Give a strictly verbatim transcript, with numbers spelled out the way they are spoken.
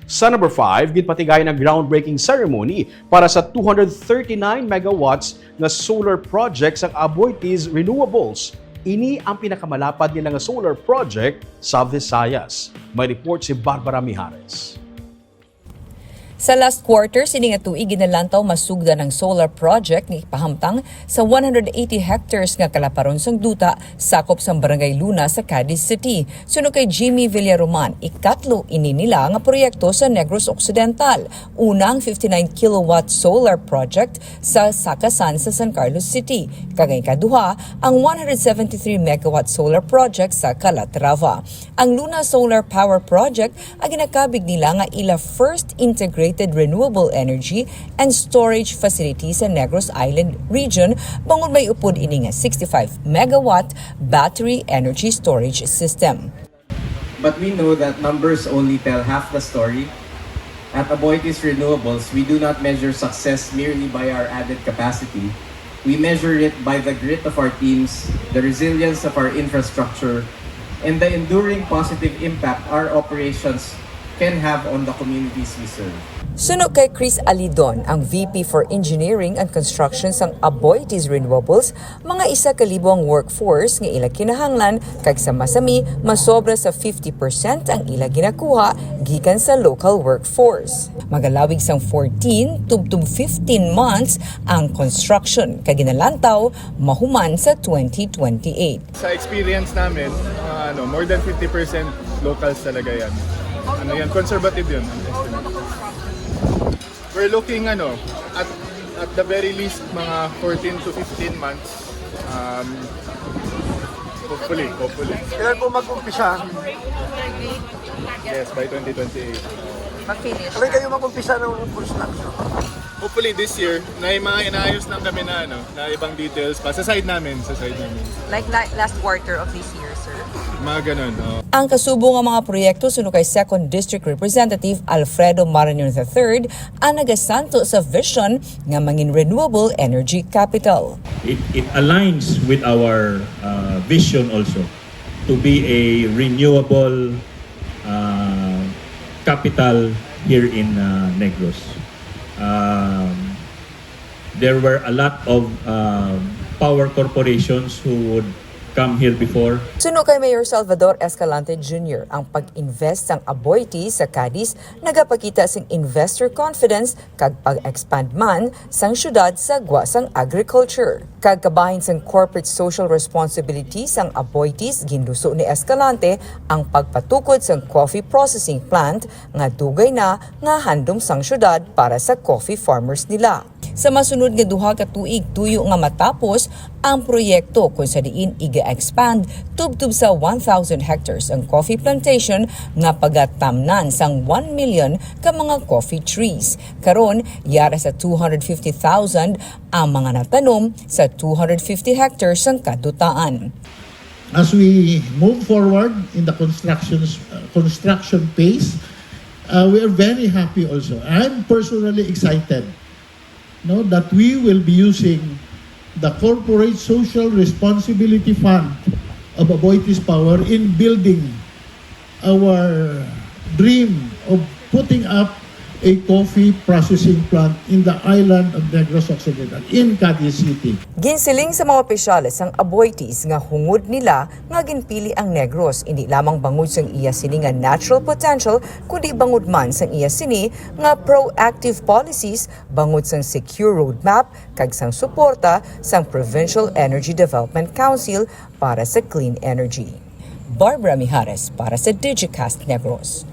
Sa number five, ginpatigayon ang groundbreaking ceremony para sa two hundred thirty-nine megawatts nga solar project sang Aboitiz Renewables. Ini ang pinakamalapad nila nga solar project sa Visayas. May report si Barbara Mijares. Sa last quarter sini nga tuig, ginalantaw masugdan ang solar project nga ipahamtang sa one hundred eighty hectares nga kalaparon sang duta sakop sang Barangay Luna sa Cadiz City. Suno kay Jimmy Villaroman, ikatlo ini nila nga proyekto sa Negros Occidental. Una ang fifty-nine kilowatt solar project sa Sakasan sa San Carlos City, kag ang ikaduha ang one hundred seventy-three megawatt solar project sa Calatrava. Ang Luna Solar Power Project ang ginakabig nila nga ila first integrated renewable energy and storage facility sa Negros Island region, bangod may upod ini nga sixty-five megawatt battery energy storage system. But we know that numbers only tell half the story. At Aboitiz Renewables, we do not measure success merely by our added capacity. We measure it by the grit of our teams, the resilience of our infrastructure, and the enduring positive impact our operations can have on the communities we serve. Suno kay Chris Alidon, ang V P for Engineering and Construction sang Aboitiz Renewables, mga isa ka libo ang workforce nga ila kinahanglan, kag sa masami masobra sa fifty percent ang ila ginakuha gikan sa local workforce. Magalawig sang fourteen tubtob fifteen months ang construction, kag ginalantaw mahuman sa twenty twenty-eight. Sa experience namin, mga ano, more than fifty percent locals talaga yan. Ano yan, conservative yun, ang estimate. We're looking, ano, at, at the very least, mga fourteen to fifteen months. Um, hopefully, hopefully. Kailan po mag-umpisa? Yes, by twenty twenty-eight. Mag-finish Kailan na. Kayo mag-umpisa ng construction? Hopefully this year, may mga inaayos lang kami na ano, na ibang details pa sa side namin, sa side namin. Like la- last quarter of this year, sir. Mga ganun, oh. Ang kasubo nga mga proyekto suno kay Second District Representative Alfredo Marañon the third ang nagasanto sa vision nga mangin renewable energy capital. It, it aligns with our uh, vision also to be a renewable uh, capital here in uh, Negros. Um, there were a lot of uh, power corporations who would come here before. Suno kay Mayor Salvador Escalante Junior, ang pag-invest sang Aboitiz sa Cadiz nagapakita sing investor confidence kag pag-expand man sang syudad sa gwa sang agriculture. Kag kabahin sang corporate social responsibility sang Aboitiz, ginluso ni Escalante ang pagpatukod sang coffee processing plant nga dugay na nga handom sang syudad para sa coffee farmers nila. Sa masunod nga duha ka tuig tuyo nga matapos ang proyekto, kon sa diin iga-expand tubtob sa one thousand hectares ang coffee plantation nga pagatamnan sang one million ka mga coffee trees. Karon, yara sa two hundred fifty thousand ang mga natanom sa two hundred fifty hectares sang kadutaan. As we move forward in the construction, construction phase, uh, we are very happy also. I'm personally excited, no, that we will be using the Corporate Social Responsibility Fund of Aboitiz Power in building our dream of putting up a coffee processing plant in the island of Negros Occidental, in Cadiz City. Ginsiling sa mga opisyales sang Aboitiz nga hungod nila nga ginpili ang Negros, indi lamang bangod sang iya sini nga natural potential, kundi bangod man sang iya sini nga proactive policies, bangod sang secure roadmap, kag sang suporta sang Provincial Energy Development Council para sa clean energy. Barbara Mijares para sa Digicast Negros.